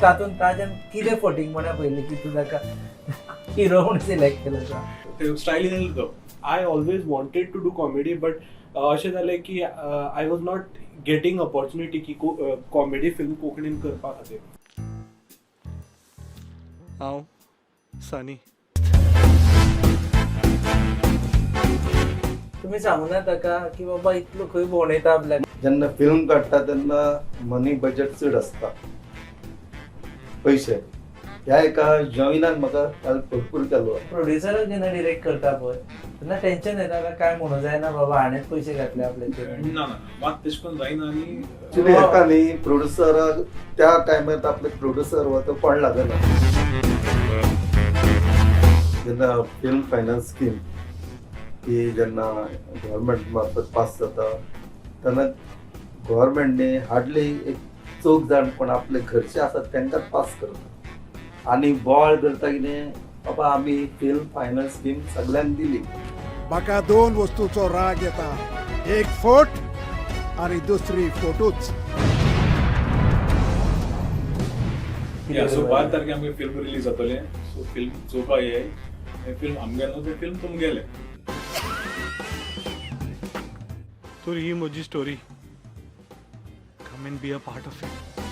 तातूंत ताज्यान कितें फटींगपणा पयली की तूं ताका हिरो म्हूण सिलेक्ट केलो तो? स्टायलीन येयलो तो. I always wanted to do comedy, but अशें जालें की I was not getting opportunity की कॉमेडी फिल्म कोंकणीन करपा खातीर. हांव सनी. तुमी सांगू ना ताका की बाबा इतलो खंय भोंवडेता आपल्याक? जेन्ना फिल्म काडटा तेन्ना मनी बजेट चड आसता, पयशे. ह्या एका जॉइनान म्हाका काल भरपूर केलो. प्रोड्युसराक जेन्ना डिरेक्ट करता पळय तेन्ना टेन्शन येता काय, काय म्हणू जायना बाबा हाणेंच पयशे घातले आपल्याचेर? ना ना, मात तशें करून जायना आनी एक्चुली हेका न्ही, प्रोड्युसराक त्या टायमार आपले प्रोड्युसर हो तो कोण लागना. जेन्ना फिल्म फायनान्स स्कीम ही जेन्ना गव्हर्मेंट मार्फत पास जाता तेन्ना गव्हर्मेंटने हार्डली एक चौग जाण कोण आपले घरचे आसात तांकांच पास करता आनी बोवाळ करता कितें बाबा आमी फिल्म फायनान्स स्कीम सगल्यांक दिली. म्हाका दोन वस्तूचो राग येता, एक फोट आणि दुसरी फोटोच. या, सो 12 तारखे आमगे फिल्म रिलीज जातलें. सो फिल्म चोवपा येय. हें फिल्म आमगे न्हू, तें फिल्म तुमगेलें. तर ही म्हजी story, come and be a part of it.